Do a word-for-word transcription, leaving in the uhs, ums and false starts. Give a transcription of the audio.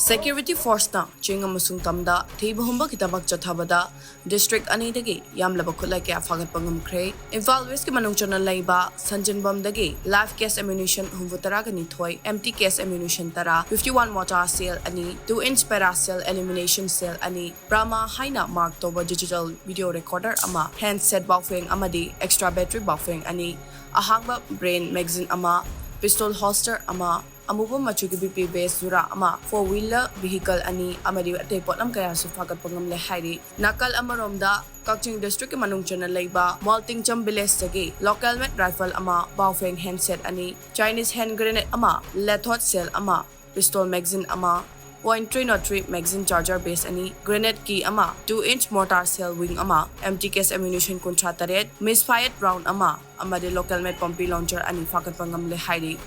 Security forceꯅ ꯆꯤꯡ ꯑꯃꯁꯨꯡ ꯇꯝꯗ ꯊꯤꯕ ꯍꯨꯝꯕꯒꯤ ꯊꯕꯛ ꯆꯠꯊꯕꯗ district ꯑꯅꯤꯗꯒꯤ ꯌꯥꯝꯂꯕ ꯈꯨꯠꯂꯥꯏ ꯀꯌꯥ ꯐꯥꯒꯠꯄ ꯉꯝꯈ꯭ꯔꯦ꯫ ꯏꯝꯐꯥꯜ Westꯀꯤ ꯃꯅꯨꯡ ꯆꯟꯅ ꯂꯩꯕ ꯁꯟꯖꯤꯟꯕꯝꯗꯒꯤ live case ammunition ꯍꯨꯝꯐꯨ ꯇꯔꯥꯒ ꯅꯤꯊꯣꯏ, empty case ammunition ꯇꯔꯥ, fifty one mortar shell ꯑꯅꯤ, two inch para shell elimination shell ꯑꯅꯤ, Brahma ꯍꯥꯏꯅ mark ꯇꯧꯕ digital video recorder ꯑꯃ, handset ꯕꯥꯎꯐꯦꯡ ꯑꯃꯗꯤ extra battery ꯕꯥꯎꯐꯦꯡ ꯑꯅꯤ, ꯑꯍꯥꯡꯕ brain magazine ꯑꯃ, pistol holster ꯑꯃ, ꯑꯃꯨꯕ ꯃꯆꯨꯒꯤ B P vest ꯖꯨꯔꯥ ꯑꯃ, four wheeler vehicle ꯑꯅꯤ ꯑꯃꯗꯤ ꯑꯇꯩ ꯄꯣꯠꯂꯝ ꯀꯌꯥꯁꯨ ꯐꯥꯒꯠꯄ ꯉꯝꯂꯦ ꯍꯥꯏꯔꯤ꯫ ꯅꯥꯀꯜ ꯑꯃꯔꯣꯝꯗ ꯀꯛꯆꯤꯡ districtꯀꯤ ꯃꯅꯨꯡ ꯆꯟꯅ ꯂꯩꯕ ꯃꯣꯜꯇꯤꯡꯆꯝ villageꯇꯒꯤ local made rifle ꯑꯃ, ꯕꯥꯎꯐꯦꯡ handset ꯑꯅꯤ, Chinese hand grenade ꯑꯃ, lathot shell ꯑꯃ, pistol magazine ꯑꯃ, point three not three magazine charger base ꯑꯅꯤ, grenade key ꯑꯃ, two inch mortar shell wing ꯑꯃ, empty case ammunition ꯀꯨꯟꯊ꯭ꯔꯥ ꯇꯔꯦꯠ, misfired round ꯑꯃ ꯑꯃꯗꯤ local made pompi launcher ꯑꯅꯤ ꯐꯥꯒꯠꯄ ꯉꯝꯂꯦ ꯍꯥꯏꯔꯤ꯫